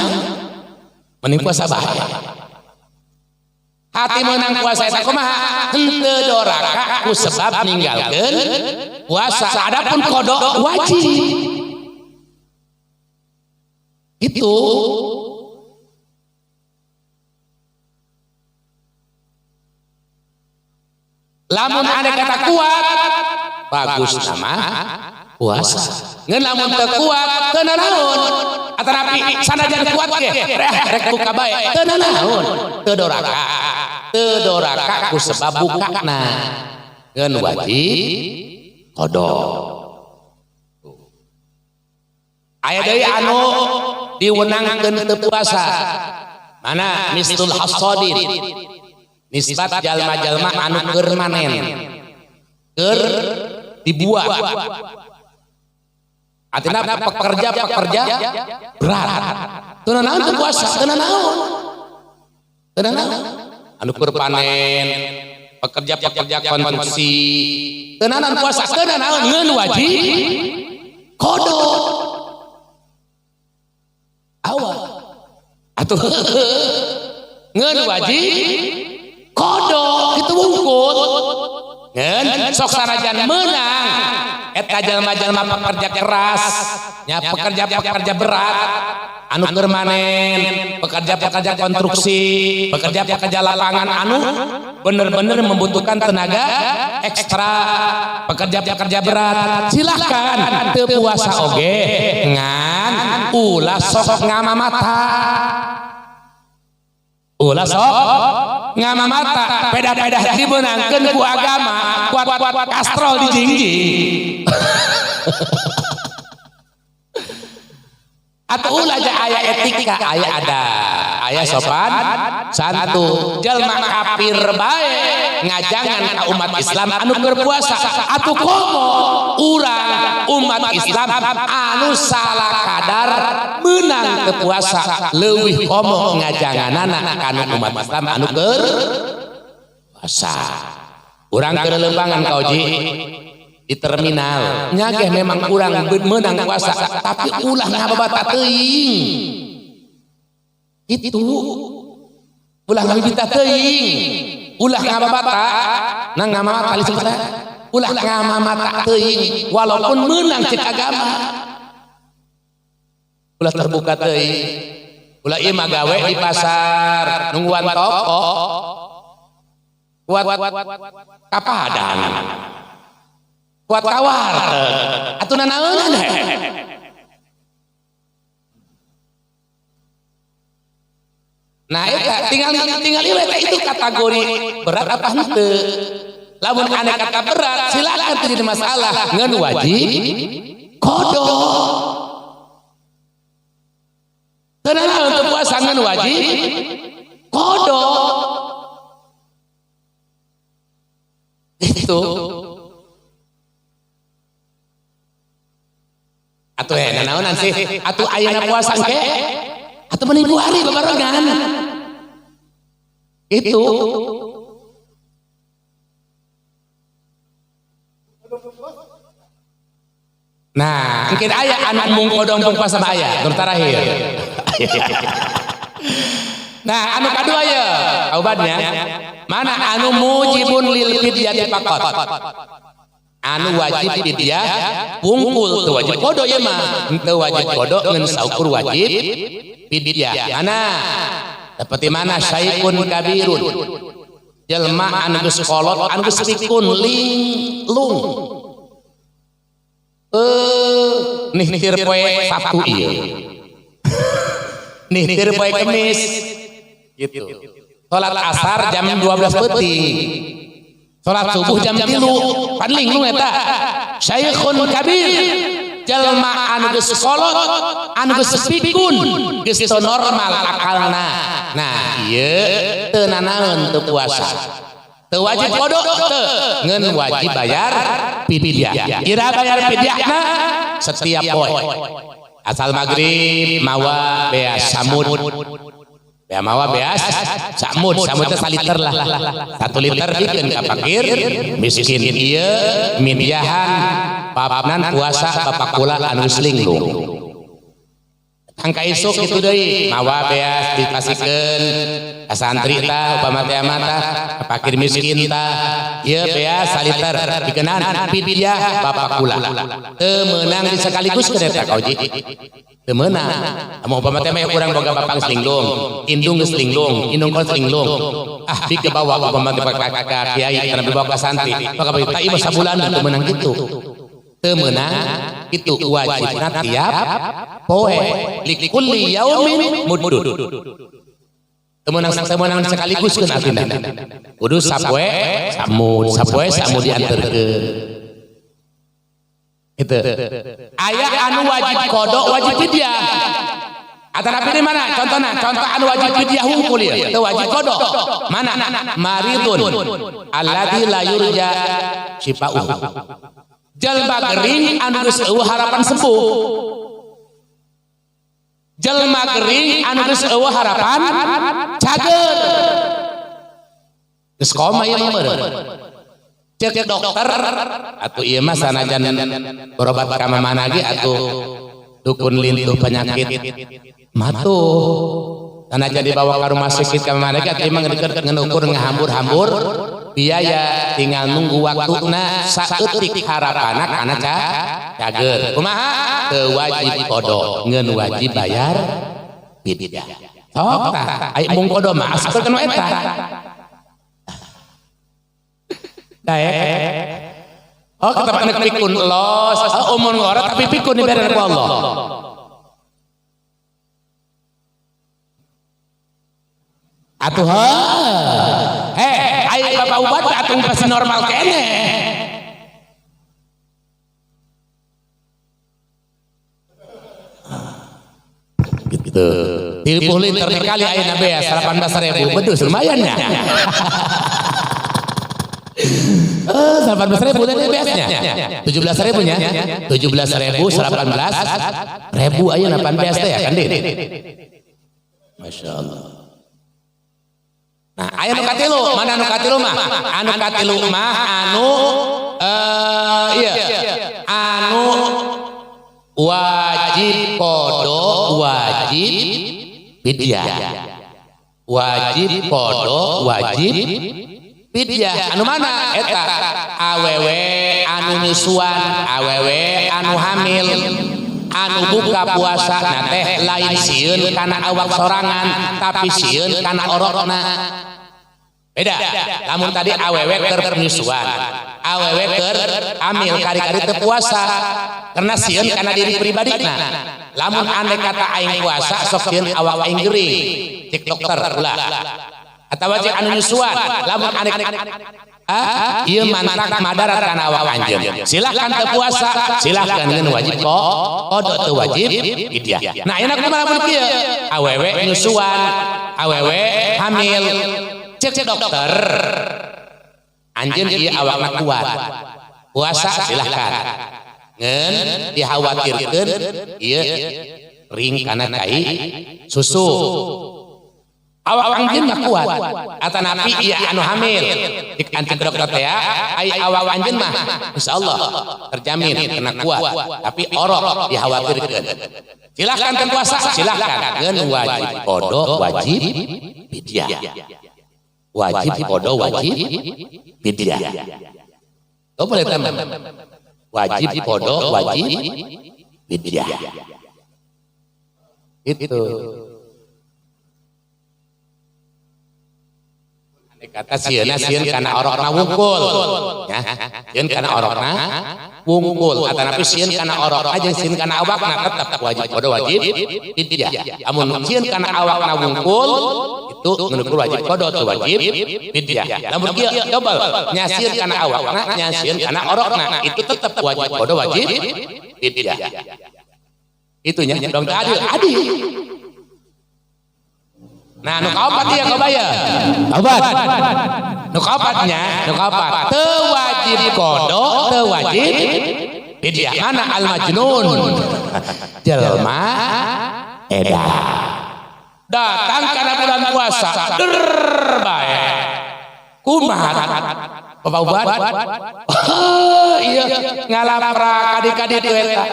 Mending puasa bae. Hati menang puasa eta kumaha? Henteu doraka ku sebab ninggalkeun puasa. Adapun kodo wajib. Itu. Lamun ada kata kuat, bagus nama puasa. Ngan lamun teu kuat, teu nanaon. Atanapi sanajan kuat ge, rek buka bae, teu nanaon, teu doraka. Teu doraka ku sebab bukana. Ngan wajib qada. Aya deui anu diwenangkeun teu puasa. Mana mislul hasadin. Nisbat jalma-jalma anu keur manen. Keur dibuat. Artinya pekerja-pekerja berat. Teu nanaon teu puasa, teu nanaon. Teu nanaon anu keur panen, pekerja-pekerja konstruksi teu nanaon puasa, teu nanaon ngeun wajib qada. Awal atuh ngeun wajib qada kitu wungkul. Ngeun sok sanajan meunang eta jalma-jalma pekerja keras nya, pekerja-pekerja berat anu keur manen, pekerja-pekerja konstruksi, pekerja-pekerja lapangan anu bener-bener membutuhkan tenaga ekstra, pekerja-pekerja berat, silahkan teu puasa oge ngan ulah sok ngamamata, ulah sok ngamamata, peda-peda dibeunangkeun ku agama, kuat-kuat kastrol dijingjing. Atau ulah aja aya etika, aya ada, aya sopan santun, jelma kafir bae ngajangan ka umat Islam anu keur puasa, atuh komo urang umat Islam anu salah kadar meunang teu puasa leuwih komo ngajanganana kanu umat Islam anu keur puasa. Urang keur leumpangan ka Oji di terminal nyageh memang kurang menang puasa tapi ulah ngababata teuing itu, ulah ngabibita teuing, ulah ngababata nang ngamamata disebutna ulah ngamamata teuing walaupun menang cek agama, ulah terbuka teuing, ulah ieu mah gawe di pasar nungguan toko kuat kapadan kuat kawar atuh nanaonan. Nah eta tinggal tinggal ieu itu kategori berat apa henteu. Lamun ane kata berat silakan teu jadi masalah ngeun wajib qada. Teu nanaon teu puasa ngeun wajib qada. Itu atuh nanaonan sih atuh ayeuna puasa engke atuh mending hari babarengan itu. Nah mungkin aya anu mung kodong mung puasa mah aya nu terakhir. Nah anu kadua ye obatnya mana anu mujibun lil fidyati faqat, anu wajib fidyah wungkul teu wajib qada ieu mah teu wajib qada ngan saukur wajib fidyah. Mana seperti mana syaikun kabirun jelma anu geus kolot anu geus pikun linglung nihtir poe Sabtu ieu nihtir poe Kemis gitu, salat asar jam 12 peuting, salat subuh jam 3, pan linglung eta syaikhun kabir jelma anu geus kolot anu geus pikun geus teu normal akalna. Nah ieu teu nanaon teu puasa teu wajib qada teu ngeun wajib bayar fidyah. Ira bayar fidyahna setiap poe asal magrib mawa beas samud, ya mawa beas samud, samud teh saliter lah, 1 liter bikeun ka fakir miskin ieu midyahan papnan puasa bapak kula anu geus linglung. Angka isuk kitu deui mawa beas dipasikeun ka santri tah upama teh mah tah ka fakir miskin tah ieu beas saliter dikeunaan fidyah bapak kula teu meunang disekaligus keun eta ka Oji teu meunang. Amun upama teh mah urang boga bapak geus linglung, indung geus linglung, indung geus linglung, ah di ke bawah upama teh ka kiai kana dibawa ka santri maka tah ieu mah sabulan teu meunang kitu, teu meunang kitu wajibna tiap poe likulli yaumin mudud. Teu meunang sekaligus keun artina kudu sapoe samud, sapoe samud dianterkeun gitu. Aya anu wajib qada wajib fidyah. Atanapi di mana contohna? Contoh anu wajib fidyah hungkul ieu teu wajib qada. Mana? Maridun alladzi la yurja syifa'uhu. Jalma gering anu geus eueuh harapan sembuh. Jelma gering anu geus eueuh harapan cager. Geus koma ieu mah meureun. Cek dokter atuh ieu mah sanajan berobat ka mana ge atuh dukun lintuh penyakit matuh. Sanajan dibawa ke rumah sakit ka mana ge atuh ieu mah ngenukur ngahambur-hambur biaya, tinggal nunggu waktuna saeutik harapanna kana cager. Kumaha? Teu wajib qada, ngeun wajib bayar fidyah. Sok tah, aya mung qada mah asupkeun kana eta. Daek. Oh, ketep anak pikun los, oh, umur ngorot tapi pikun dibere ku Allah. Atuh heh, aya bapak ubat atuh pasti normal keneh. Gitu. 30 liter dikali ayeuna beas 18.000, bedus lumayan nya. 18.000 tadi beasnya. 17.000 nya. 17.000 18.000 ayeuna 8 beas teh ya kan Din. Masya Allah. Nah, aya nu katilu, mana anu katilu mah? Anu katilu mah anu iya, anu wajib qada, wajib fidyah. Wajib qada, wajib fidyah. Anu mana? Eta awewe anu nyusuan, awewe anu hamil, anu buka puasa na teh lain sieun kana awak sorangan tapi sieun kana orokna. Beda. Lamun tadi awewe keur nyusuan, awewe keur hamil kari-kari teu puasa karena sieun kana diri pribadina. Lamun andai kata aing puasa sok sieun awak aing gering, cek dokter ulah. Atawa cek anu nyusuan, lamun andai ieu mantak madarat kana awak anjeun. Silahkan teu puasa, silahkan ngeun wajib qada teu wajib fidyah. Nah, ayeuna kumaha lamun kieu? Awewe nyusuan, awewe hamil, cek dokter anjeun ieu awakna kuat. Puasa silahkan. Ngeun dikhawatirkeun ieu ring kana cai susu. Awak anjeun mah kuat atanapi ieu anu hamil cek anjeun dokter teh ai awak anjeun mah insyaallah terjamin kena kuat tapi orok dikhawatirkeun. Silahkan teu puasa, silahkan ngeun wajib qada, wajib fidyah. Wajib qada, wajib fidyah. Oh boleh teman. Wajib qada, wajib fidyah. Itu. Kata sieuna sieun kana orokna wungkul ya, sieun kana orokna wungkul atanapi sieun kana orokna jeung sieun kana awakna tetep wajib qada wajib fidyah. Lamun sieun kana awakna wungkul itu menurut wajib qada teu wajib fidyah. Lamun kieu dobel nya sieun kana awakna nya sieun kana orokna itu tetep wajib qada wajib fidyah. Itunya dong adil adil. Nah, nu kaopat ieu kabayar. Kaopat. Nu kaopatnya, nu kaopat. Teu wajib qada, teu wajib fidyah. Mana al majnun? Jelma edan. Datang kana bulan puasa, der bae. Kumaha? Bapak ubat? Oh, iya ngalapra kadi-kadi tu eta.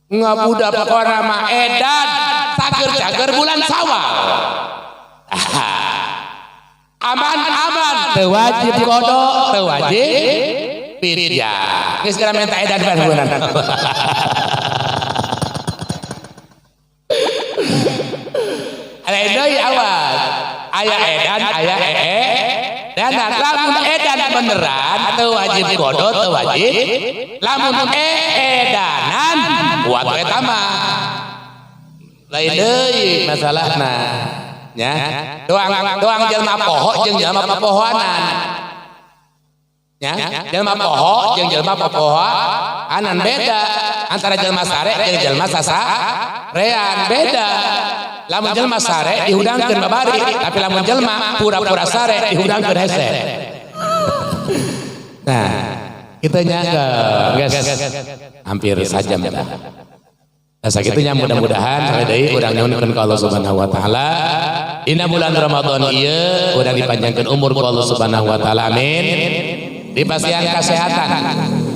Ngabudak pokona mah edan. Cager-cager bulan Sawal. Aman-aman, teu wajib qada, teu wajib fidyah. Geus geura minta edan bulan. Aya deui awas. Aya edan, aya edanan. Lamun edan beneran teu wajib qada, teu wajib. Lamun edanan kuat eta mah. Lain deui masalahna nya. Doang jelema poho jeung jelema popohoanan. Nya, jelema poho jeung jelema popohoanan beda. Antara jelema sare jeung jelema sasarean beda. Lamun jelema sare dihudangkeun babari, tapi lamun jelema pura-pura sare dihudangkeun hese. Nah, kita nya geus hampir sajam dah. Nah, sakitunya mudah-mudahan sekali deui urang nyuhunkeun ka Allah Subhanahu wa taala dina bulan Ramadan ieu urang dipanjangkeun umur ku Allah Subhanahu wa taala, amin. Dipasihan kesehatan,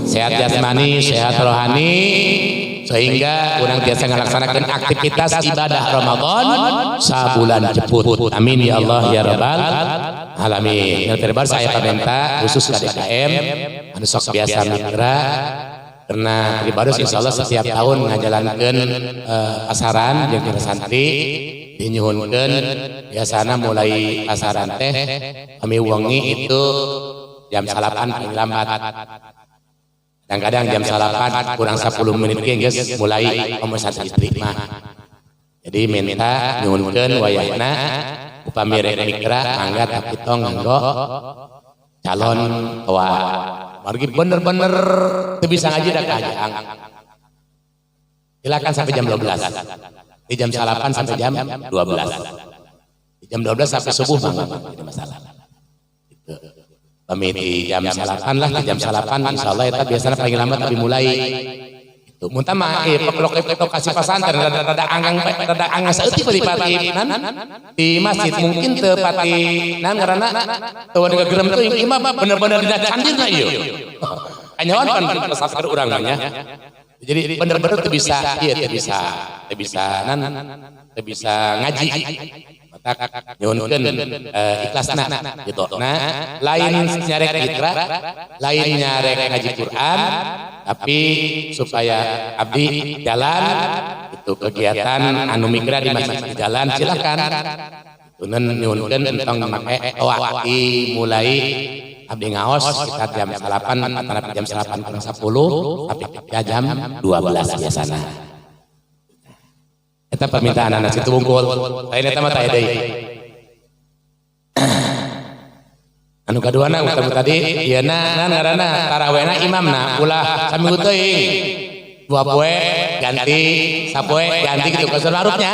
sehat jasmani, sehat rohani, sehingga urang tiasa ngalaksanakeun aktivitas ibadah Ramadan sabulan jeput. Amin ya Allah ya rabbal alamin. Yang terbaru saya minta khusus KDKM anu sok biasa mitra, karena baru insya Allah setiap tahun ngajalankan pasaran jeung para santri, dinyuhunkeun biasana mulai pasaran teh kami wengi itu jam 9 paling lambat. Kadang-kadang jam 8 kurang 10 menit ge geus mulai pemesan istri mah. Jadi minta nyuhunkeun wayahna upami rek mikra mangga, tapi tong nganggo calon toa. Margi bener-bener teu bisa ngaji da kajang. Silakan sampai jam 12. Di jam 8 sampai jam 12. Di jam 12 sampai subuh mah tidak masalah. Gitu. Pamit di jam 9 lah, di jam 9 insyaallah eta biasanya paling lambat tapi mulai. Itu mun mah lokasi pesantren rada anggang, rada anggang saeutik di pati nan di masjid mungkin teu pati nan karena teu gegerem teu ieu mah bener-bener dina candirna ieu. Kanyawan pan pesantren urang mah nya. Jadi bener-bener teu bisa ieu, teu bisa nan, teu bisa ngaji. Maka nyuhunkeun ikhlasna gitu. Nah, lain nyarek mitra, lain nyarek ngaji Quran, tapi supaya abdi jalan itu kegiatan anu mikra di masjid jalan silakan. Tunen nyuhunkeun entong make toa, mulai abdi ngaos sekitar jam 8 atau jam 8 kurang 10, tapi ya jam 12 biasana. Eta permintaan anak situ bungkul. Lain eta mah taya deui. Anu kaduana utama tadi ieu na ngaranna tarawehna imamna ulah saminggu teuing. Dua poe ganti, sapoe ganti gitu kasar marufnya.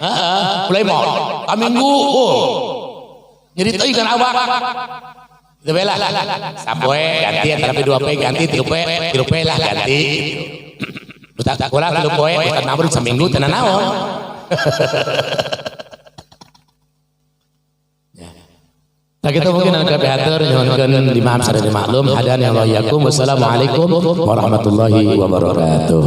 Heeh, mulai mau saminggu. Oh. Nyeri teuing kan awak. Itu bela. Sapoe ganti, tapi dua poe ganti, tilu poe, 3 poe lah ganti. Ustaz ulah 3 poe, Ustaz Namrud seminggu teu naon. Ya. Nah, kita mungkin anu kapihatur nyuhunkeun dimaaf sareng dimaklum. Hadani Allah yakum. Wassalamualaikum warahmatullahi wabarakatuh.